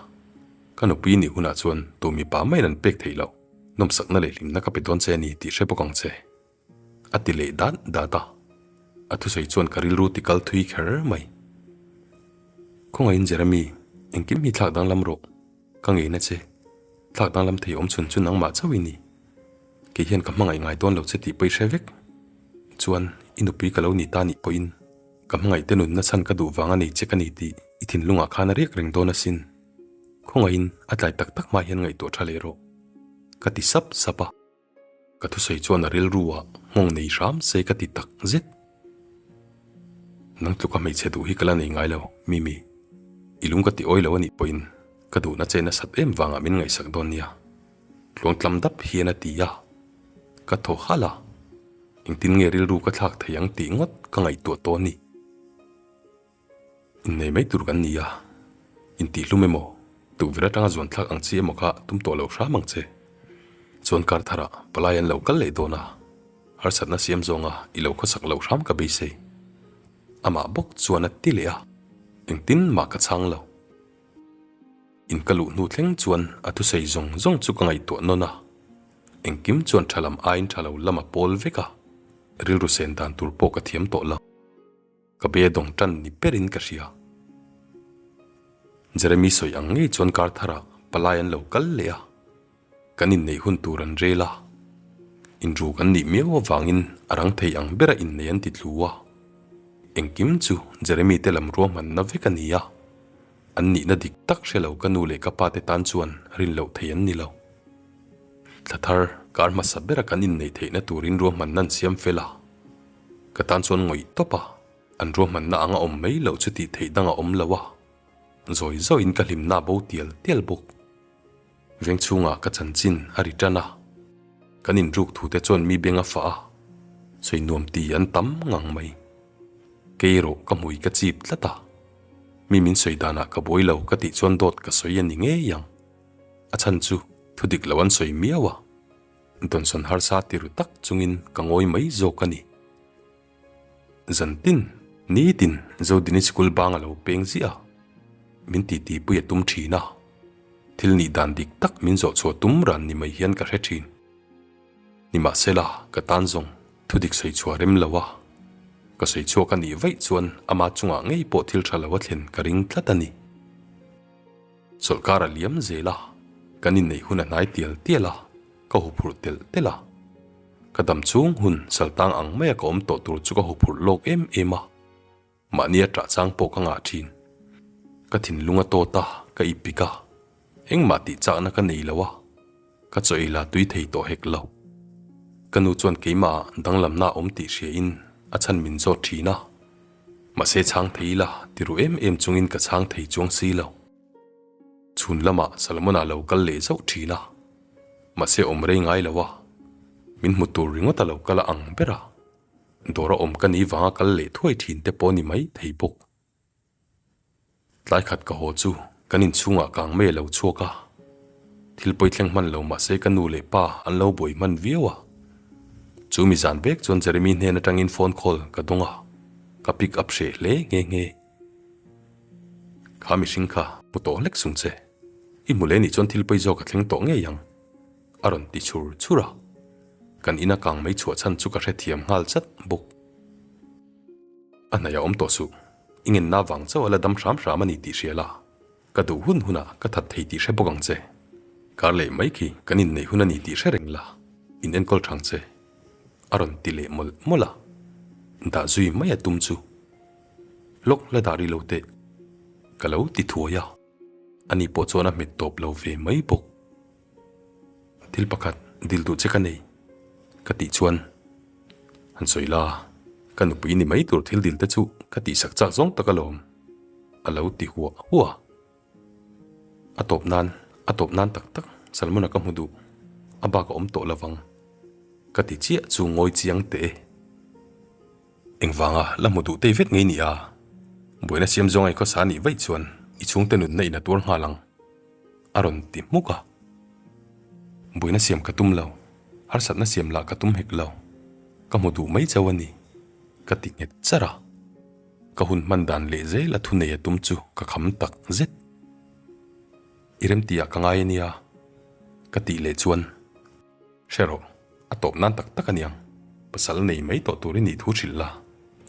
ka nupui i nih hunah chuan tu mipa maiin an pek theih loh, nawmsakna leh hlimna ka pe dawn che a ni tih hre bawk ang che. A ti leh dat dat a, a thusawi chuan ka rilru ti kal thui kher mai. Khawngaihin Jeremy, engkim hi thlak danglam rawh, ka ngeina che, thlak danglam thei awm chhun chu nangmah chauh i ni. Kei hian ka hmangaih ngai dawn lo che tih pawh i hre vek. Chuan, i nupui ka lo ni ta nih pawhin ka hmangaihte nunna chhan ka duh vang a nei che ka ni tih i thinlungah khan a riak reng dawn asin. Khawngaihin a tlai tak tak hma hian ngaihtuah tha leh rawh, ka ti sap sap a. Ka thusawi chuan a rilru ah nghawng nei hram se ka ti tak zet. Nang tluka hmeichhe duh hi ka la nei ngai lo, Mimi. I lung ka ti awi lo a nih pawhin ka duhna che nasat em vangah min ngaihsak dawn nia. Tluangtlam dap hian a ti a. Ka thaw halh a. Engtin nge rilru ka thlak thei ang tih ngawt ka ngaihtuah tawh a ni. Innei mai tur kan ni a, intihhlum emaw? Tukverh atanga zuan thlak ang chi emaw kha tum tawh lo hram ang che. Chuan kar tharah palai an lo kal leh dawn a, harsatna siam zawnga i lo khawsak loh hram ka beisei. Amah bawk chuan a ti leh a, engtin mah ka chhang lo. In ka luh hnu thleng chuan a thusawi zawng zawng chu ka ngaihtuah nawn a, engkim chuan tha lam aiin tha lo lam a pawl vek a, rilru sen dan tur pawh ka thiam tawh lo. Ka be dawng tan ni berin ka hria. Jeremy sawi ang ngei chuan kar tharah palai an lo kal leh a, kan inneih hun tur an rel a, inruk an nih miau avangin a rang thei ang bera innei an ti tlu a, engkim chu Jeremy te lam ruahmanna vek a ni a, an nihna dik tak hre lo ka nu leh ka pa te tan chuan rin loh thei an ni lo. Thla thar kar hmasa bera kan inneih theihna turin ruahmanna an siam fel a. Ka tan chuan ngawih tawp a, an ruahmanna anga awm mai loh chu tih theih dang a awm lo a, zawi zawiin ka hlimna a bo tial tial bawk. Veng chhungah ka chanchin a ri tan a, kan inruk thute chuan mi beng a fah a, sawi nuam ti an tam ngang mai. Kei erawh ka hmui ka chip tlat a, mi min sawi danah ka buai lo ka tih chuan dawt ka sawi a ni ngei ang. A chhan chu thudik lo an sawi miau a. Dawnsawn harsa ti ru tak chungin ka ngawi mai zawk a ni. Zantin, nitin Zodini sikul bang a lo peng ziah a, min titi pui a tum thin a, thil nih dan dik tak min zawh chhuah tum ran ni mai hian ka hre thin. Nimahsela, ka tan zawng thu dik sawi chhuah rem lo a, ka sawi chhuak a nih vaih chuan ama chungah ngei pawh thil tha lo a thlen ka ring tlat a ni. Chawlhkar a liam zel a, kan inneih hun a hnai tial tial a, ka huphurh telh telh a. Ka dam chhung hun saltang ang maia ka awm tawh tur chu ka huphurh lawk em em a, mahni a ṭah chang pawh ka ngah ṭhin. Ka thinlung a tawt a, ka ipik a, engmah tih chakna ka nei lo a, ka chaw ei la tui thei tawh hek lo. Ka nu chuan keimah ah danglamna a awm tih hria in a chhan min zawt ṭhin a, mahse chhang thei ila ti ru em em chungin ka chhang thei chuang si lo. Chhun lamah Salomon-a lo kal leh zauh ṭhin a, mahse awm rei ngai lo a, min hmu tur ringawt a lo kal a ang ber a, dawr a awm ka ni vanga kal leh thuai ṭhin te pawh ni mai thei bawk. Tlai khat ka haw chu kan inchhungah kang mai a lo chhuak a, thil pawi thleng hman lo mahse ka nu leh pa an lo buai hman viau a. Chu mi zan vek chuan Jeremy hnen atangin phone call ka dawng a, ka pick up hreh hle nghe nghe. Kha mihring kha hmu tawh hlek sung che, i hmu leh nih chuan thil pawi zawk a thleng tawh ngei ang, a rawn ti chhur chhur a. Kan ina kang mai chhuah chhan chu ka hrethiam nghal chat bawk. A hnaih a awm tawh suh. I ngenna vang chauh a la dam hram hram a ni tih hria la, ka duh hun hunah ka that thei tih hre bawk ang che. Kar leh mai khi kan inneih hun a ni tih hre reng la, in enkawl thang che. A rawn ti leh mawlh mawlh a, dah zui mai a tum chu. Lawk la dah rih lo teh, ka lo ti thuai a, ani pawh chuan a hmet tawp lo ve mai bawk. Thil pakhat dil duh che ka nei, ka tih chuan han sawi la, ka nupui ni mai tur thil dil te chu ka tihsak chak zawng tak alawm, a lo ti huah huah. A tawp nan, a tawp nan tak tak Salmon-a ka hmu duh, a bak a awm tawh lovang, ka ti chiah chu ngawi chiang teh e. Engvanga la hmu duh tei vet ngei ni a, buaina siam zawng ai khawsa nih vaih chuan i chhungte nunna in a tuar nghal ang, a rawn ti hmuk a. Buaina siam ka tum lo, harsatna siam lah ka tum hek lo, ka hmu duh mai chauh a ni, ka ti nghet char a. Ka hun hman dan leh zel a thunei a tum chu ka kham tak zet. I remtihah ka ngai a nia, ka tih leh chuan. Hre rawh, a tawp nan tak tak a niang. Pasal nei mai tawh turin nih thu hrilh la,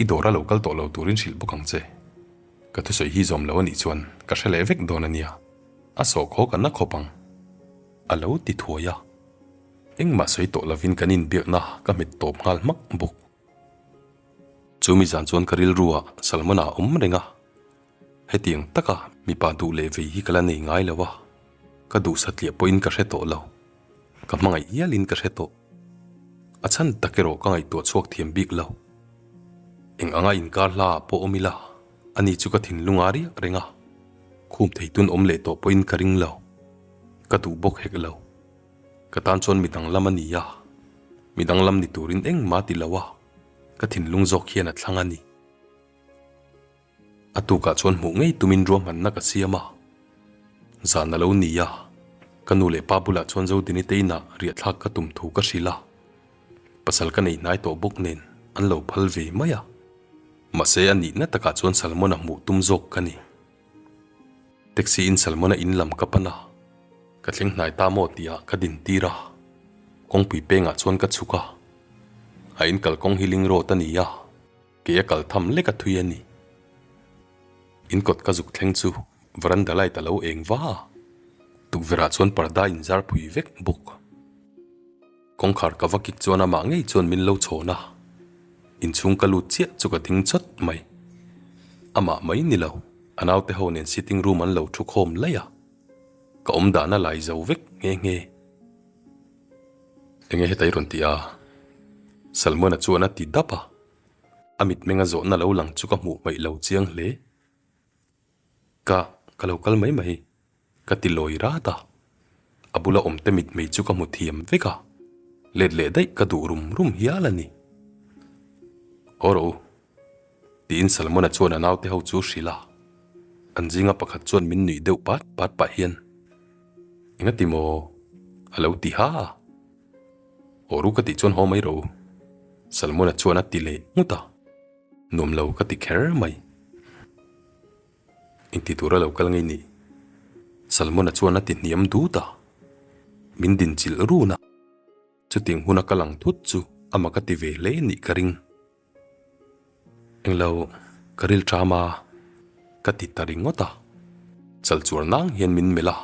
i dawr a lo kal tawh lo turin hrilh bawk ang che. Ka thusawi hi zawm lo a nih chuan ka hre leh vek dawn a nia, a sawhkhaw ka na khawp ang. A lo ti thuai a. Engmah sawi tawh lovin kan inbiakna ka hmet tawp nghal hmak bawk. Chumi zan chuan ka rilruah Salmon-a a awm reng a. Hetiang taka mipa duh leh vei hi ka la nei ngai lo a, ka duh satliah pawhin ka hre tawh lo. Ka hmangaih hialin ka hre tawh. A chhan tak erawh ka ngaihtuah chhuak thiam bik lo. Eng anga inkar hla ah pawh awm ila, ani chu ka thinlung a riak reng a, khum thei tun awm leh tawh pawhin ka ring lo. Ka duh bawk hek lo. Ka tan chuan mi danglam a ni a, mi danglam ni turin engmah ti lo a, ka thinlung zawk hian a thlang a ni. A tukah chuan hmuh ngei tumin ruahmanna ka siam a. Zan a lo ni a, ka nu leh pa bulah chuan Zodini te inah riahthlak ka tum thu ka hrilh a. Pasal ka nei hnai tawh bawk nen an lo phal ve mai a. Mahse a nihna takah chuan Salmon-a hmuh tum zawk ka ni. Taxi in Salmon-a in lam ka pan a, ka thleng hnai ta maw tihah ka din tir a, kawngpui pengah chuan ka chhuk a. A in kalkawng hi ling road a ni a, kei a kal tham lek a thui a ni. In kawt ka zuk thleng chu veranda light a lo eng va a, tukverhah chuan parda inzar phui vek bawk. Kawngkhar ka va kik chuan amah ngei chuan min lo chhawn a, inchhung ka lut chiah chu ka ding chawt mai. Amah mai ni lo, a naute ho nen sitting room an lo thu khawm laih a, ka awm dan a lai zo vek nghe nghe. Enge heta i rawn ti a? Salmona chuan a ti dap a, a mitmenga zawhna lo lang chu ka hmuh hmaih lo chiang hle. Ka, ka lo kal mai mai. Ka ti lawi rat a, a bula awmte mitmei chu ka hmu thiam vek a, let leh daih ka duh rum rum hial a ni. Haw rawh u, tiin Salmona chuan a naute ho chu hrilh a, an zinga pakhat chuan min nuih deuh pat pat pah hian, Engati maw? a lo ti ha a. Haw ru ka tih chuan haw mai rawh u, Salmona chuan a ti leh nghut a, nuam lo ka ti kher mai. Engti tura lo kal ngei ni? Salmona chuan a ti hniam dut a, min din chilh run a, chutiang huna ka lang thut chu ama ka ti ve hle nih ka ring. Englo, ka ril ṭam a, ka ti ta ringawt a, chal chuar nang hian min melh a,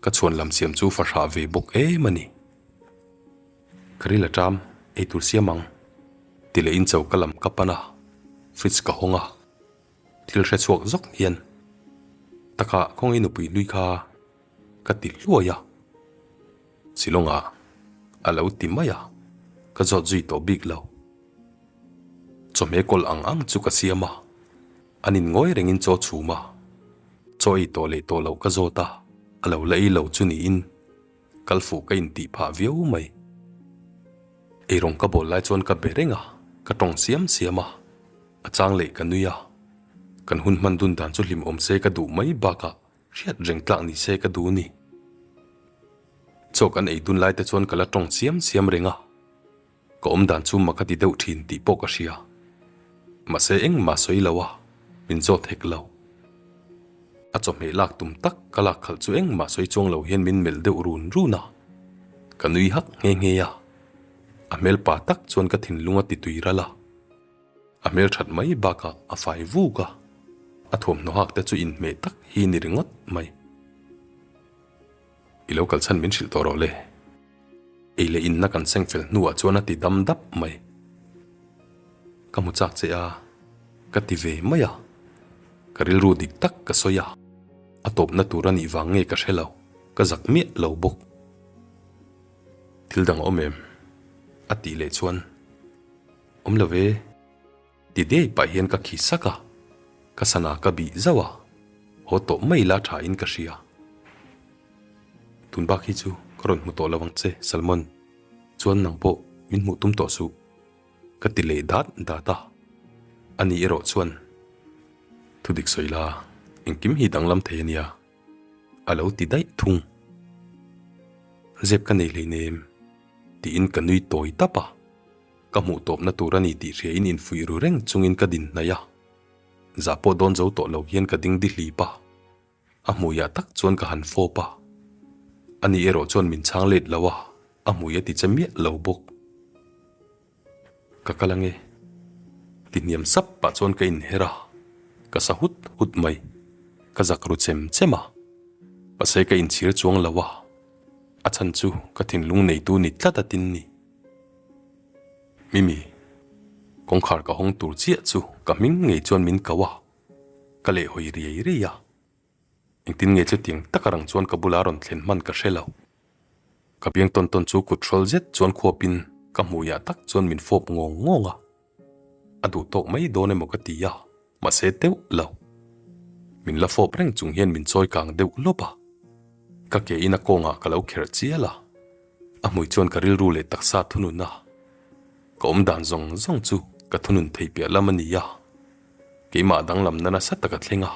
ka chhuan lam siam chu fahrah ve bawk em a ni. Ka ril a ṭam, eitur siam ang, ti leh in choka lam ka pan a, fridge ka hawng a. Thil hre chhuak zawk hian taka khawngaih nupui hlui kha ka ti hluai a, Shillong-ah a lo ti mai a, ka zawt zui tawh bik lo. Chawhmeh kawl ang ang chu ka siam a, an in ngawi rengin chaw chhum a, chaw ei tawh leh tawh loh ka zawt a, a lo la ei lo chu niin kal fuh ka intih phah viau mai. Eirawng ka bawl lai chuan ka be reng a, ka tawng siam siam a. A chang leh ka nui a, kan hun hman dun dan chu hlim awm se ka duh mai bakah hriat reng tlak ni se ka duh ni. Chaw kan ei dun lai te chuan ka la tawng siam siam reng a, ka awm dan chu mak a ti deuh thin tih pawh ka hria. Mahse engmah sawi lo a, min zawt hek lo. A chawhmeh lak tum tak ka lak khalh chu engmah sawi chuang lo hian min melh deuh run run a, ka nui hak nghe nghe a, a hmelpa tak chuan ka thinlung a ti tui ral a. A hmel that mai bakah a fai vuk a, a thuamhnaw hak te chu inhmeh tak hi ni ringawt mai. I lo kal chhan min hrilh tawh rawh le. Ei leh inna kan seng fel hnuah chuan a ti dam dap mai. Ka hmu chak che a, ka ti ve mai a. Ka rilru dik tak ka sawi a, a tawpna tur a nih vang nge ka hre lo, ka zak miah lo bawk. Thil dang a awm em? A tih leh chuan. Awm lo ve, ti dei pah hian ka khi sak a, ka sana ka bih zauh a, haw tawh mai la tha in ka hria. Tun bak hi chu ka rawn hmu tawh lo ang che Salmon, chuan nang pawh min hmuh tum tawh suh, ka ti leh dat dat a, ani erawh chuan thudik sawi la engkim hi danglam thei a nia, a lo ti daih thung. Zep ka nei hleinem tiin ka nui tawi tap a. Ka hmuh tawpna tur a ni tih hria in infuih ru reng chungin ka din hnaih a, zah pawh dawn zo tawh lo hian ka ding di hlip a, a hmuiah tak chuan ka han fawp a, ani erawh chuan min chhang let lo a, a hmui a ti che miah lo bawk. Ka kal ange. Ti hniam sap pah chuan ka inher a, ka sa hut hut mai, ka zak ru chem chem a, mahse ka inchhir chuang lo a, a chhan chu ka thinlung neitu ni tlat a tin ni. Mimi, kawngkhar ka hawng tur chiah chu ka hming ngei chuan min ko a, ka lehhawi riai riai a. Engtin nge chutiang taka rang chuan ka bula rawn thlen hman ka hre lo. Ka biang tawn tawn chu kut hrawl zet chuan khuapin ka hmuiah tak chuan min fawp ngawng ngawng a. A duh tawk mai dawn emaw ka ti a, mahse deuh lo. Min la fawp reng chung hian min chawi kang deuh lawp a. Ka ke in a kawngah ka lo kherh chial a. A hmui chuan ka rilru leh taksa thunun a, ka awm dan zawng zawng chu ka thunun thei piah lam a ni a. Keimah danglamna nasa tak a thleng a,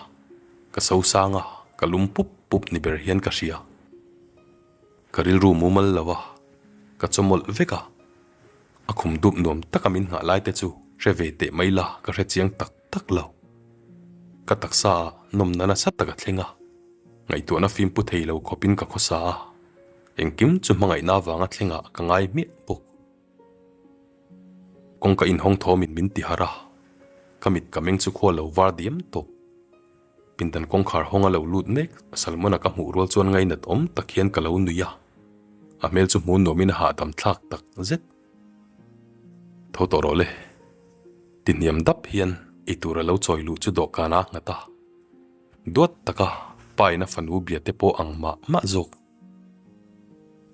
ka so sang a, ka lum pup pup ni ber hian ka hria. Ka rilru mumal lo a, ka chawmawlh vek a. A khum dup nuam taka min nghah lai te chu hre ve teh mai la ka hre chiang tak tak lo. Ka taksa ah nawmna nasa tak a thleng a, ngaihtuahna fim pu thei lo khawpin ka khawsa a, engkim chu hmangaihna avanga thlengah ka ngai hmiah bawk. Kawngka inhawng thawmin min ti harh a, ka mit ka meng chu khua lo var diam tawh. Pindan kawngkhar hawng a lo lut mek, Salmona ka hmuh rual chuan ngainat awm tak hian ka lo nui a, a hmel chu hmuh nuamin a hahdam thlak tak zet. Tho tawh rawh le. Ti hniam dap hian eitur a lo chawi luh chu dawhkanah a nghat a, duat taka pa in a fanu bia te pawh ang mah mah zawk.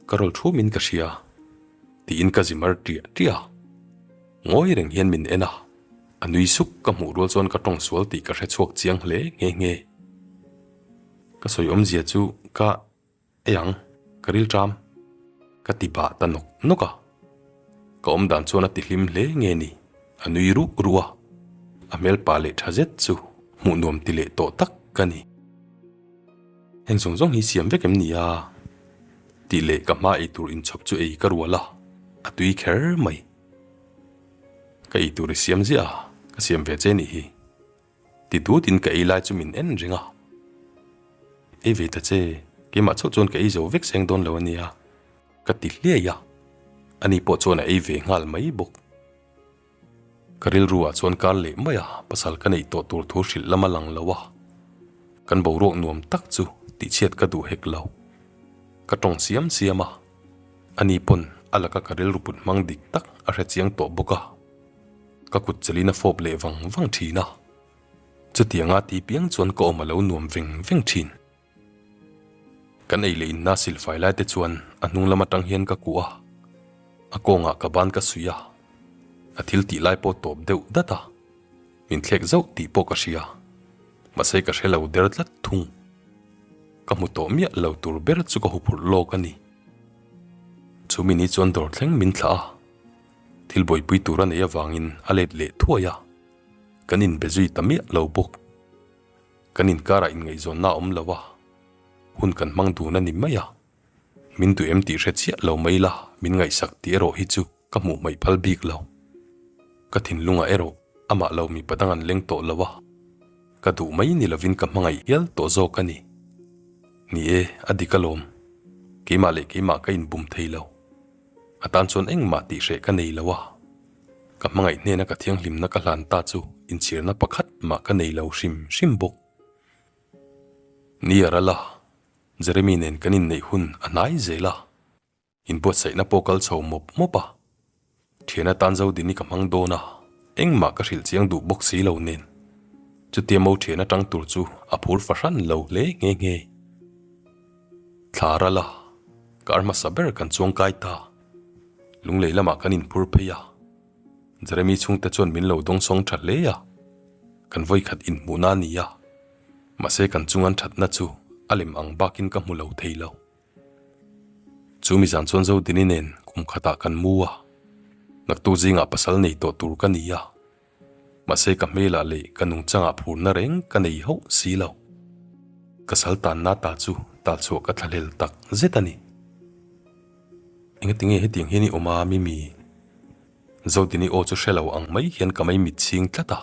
Ka rawl thu min ka hria tiin ka zi mar ṭiah ṭiah a, ngawi reng hian min en a, a nui suk ka hmuh rual chuan ka tawng sual tih ka hre chhuak chiang hle nghe nghe. Ka sawi awmzia chu ka ei ang, ka ril ṭam ka ti bah ta nawk nawk a, ka awm dan chuan a ti hlim hle nge ni, a nui ruh ruh a, a hmel pa leh ṭha zet chu hmuh nuam ti leh tawh tak ka ni. Heng zawng zawng hi siam vek em ni a? Tih leh ka hma eitur inchhawp chu ei ka rual a, a tui kher mai. Ka eitur i siam ziah a, ka siam ve che nih hi. Ti dutin ka ei lai chu min en reng a. Ei ve ta che, keimah chauh chuan ka ei zo vek seng dawn lo a nia, ka ti hliai a. Ani pawh chuan a ei ve nghal mai bawk. Ka rilru ah chuan kar leh mai a, pasal ka neih tawh tur thu hrilh lam a lang lo a, kan boruak nuam tak chu tihchhiat ka duh hek lo. Ka tawng siam siam a, ani pawn a laka ka rilru put hmang dik tak a hre chiang tawh bawk a, ka kut chelin a fawp leh vang vang thin a, chutianga ti piang chuan ka awm a lo nuam veng veng thin. Kan ei leh inna silfai lai te chuan a hnung lam atang hian ka kuh a, a kawngah ka ban ka suih a, a thil tih lai pawh tawp deuh dat a, min thlek zauh tih pawh ka hria, mahse ka hre lo der tlat thung. Ka hmu tawh miah lo tur ber chu ka huphurh lawk a ni. Chumi ni chuan dawr thleng min thlah a, thil buaipui tur a neih avangin a let leh thuai a, kan inbe zui ta miah lo bawk. Kan inkarah inngaihzawnna a awm lo a, hun kan hmang dun a ni mai a. Min duh em tih hre chiah lo mai la, min ngaihsak tih erawh hi chu ka hmuh hmaih phal bik lo. Ka thinlungah erawh amah lo mipa dang an leng tawh lo a, ka duh mai ni lovin ka hmangaih hial tawh zawk a ni. Ni e, a dik alawm. Keimah leh keimah ka inbum thei lo. A tan chuan engmah tih hreh ka nei lo a. Ka hmangaih hnena ka thianghlimna ka hlan ta chu inchhirna pakhat mah ka nei lo hrim hrim bawk. Ni a ral a, Jeremy nen kan inneih hun a hnai zel a, inbuatsaihna pawh kal chho mawp mawp a. Thian atan Zodini ka hmang dawn a, engmah ka hrilh chiang duh bawk si lo nen. Chutia mo thian atang tur chu a phur fahran lo hle nghe nghe. Thla a ral a, kar hmasa ber kan chuangkai ta. Lunglei lamah kan inphur phei a, Jeremy chhungte chuan min lo dawngsawng tha hle a, kan vawikhat inhmuhna a ni a, mahse kan chungan thatna chu a lem ang bakin ka hmu lo thei lo. Chu mi zan chuan Zodini nen kum khatah kan mu a, naktuk zingah pasal nei tawh tur ka ni a, Mahse ka hmelah leh ka nungchangah phurna reng ka nei hauh si lo. Ka sal tanna ta chu talchhuah ka thlahlel tak zet a ni. Engati nge hetiang hian i awm a Mimi? Zodini aw chu hre lo ang mai hian ka mei mit chhing tlat a.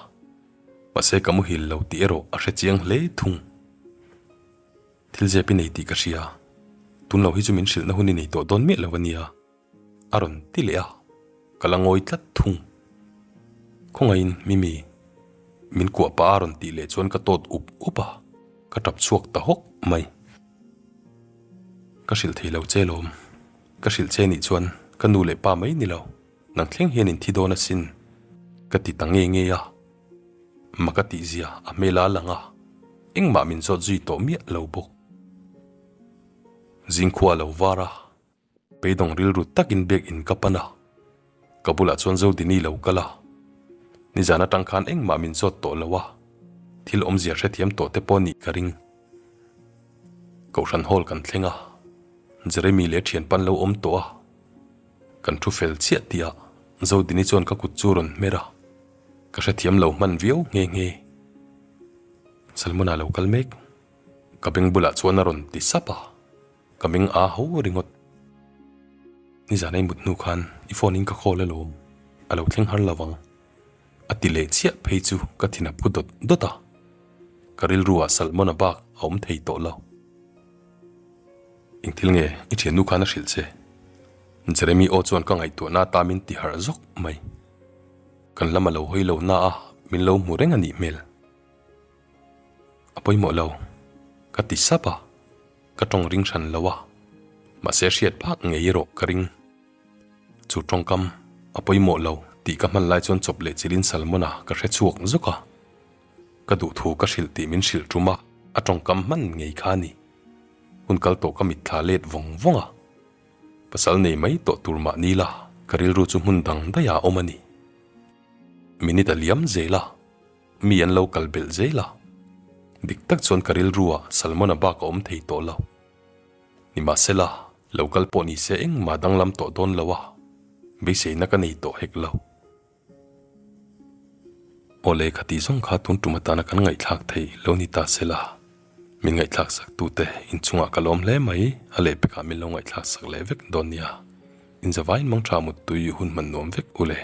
Mahse ka muhil lo tih erawh a hre chiang hle thung. Thil zep i nei tih ka hria. Tun lo hi chu min hrilhna hun i nei tawh dawn miah lo a nia. A rawn ti leh a, ka la ngawi tlat thung. Khawngaihin Mimi, min kuah pah a rawn tih leh chuan ka tawt up up a, ka tap chhuak ta hawk mai. Ka hrilh thei lo che lawm, ka hrilh che nih chuan ka nu leh pa mai ni lo, nang thleng hian in thi dawn asin, ka ti ta nge nge a. Maka tihzia a hmel a lang a, engmah min zawt zui tawh miah lo bawk. Zingkhua a lo var a. Beidawng rilru takin biak in ka pan a, ka bulah chuan Zodini lo kal a. Nizan atang khan engmah min zawt tawh lo a, thil awmzia hrethiam tawh te pawh nih ka ring. Kohhran hall kan thleng a, Jeremy leh thianpa an lo awm tawh a. Kan thu fel chiah tih ah Zodini chuan ka kut chu rawn hmer a, ka hrethiam lo hman viau nghe nghe. Salmona lo kal mek. Ka beng bulah chuan a rawn ti sap a, ka meng aa ho ringawt. Nizan ei mut hnu khan i phone in ka call alawm, a lo thleng har lo ang. A ti leh chiah phei chu ka thin a phu dawt dawt a, ka rilru ah Salmon-a bak a awm thei tawh lo. Engthil nge i thiannu khan a hrilh che? Jeremy aw chuan ka ngaihtuahna ata min ti harh zawk mai. Kan lam a lo hawi lo na a, min lo hmu reng a nih hmel. A pawimawh lo, ka ti sap a, ka tawng ring hran lo a, mahse hriat phak ngei erawh ka ring. Chu tawngkam a pawimawh lo tih ka hman lai chuan chawp leh chilhin Salmona ka hre chhuak zawk a, ka duhthu ka hrilh tih min hrilh tum a, a tawngkam hman ngei kha a ni. Hun kal tawh ka mitthla let vawng vawng a, pasal nei mai tawh tur mah ni la, ka rilru chu hmun dang daih ah a awm a ni. Minute a liam zel a. Mi an lo kal belh zel a, dik tak chuan ka rilru ah Salmon-a bak a awm thei tawh lo. Nimahsela, lo kal pawh ni se engmah danglam tawh dawn lo a, beiseina ka nei tawh hek lo. Awle kha tih zawng kha tun tum atana kan ngaihthlak thei lo ni ta sela, min ngaihthlak sak tute inchungah ka lawm hle mai, a lehpekah min lo ngaihthlak sak leh vek dawn nia. Inzavain mangtha muttui hun hman nuam vek u le.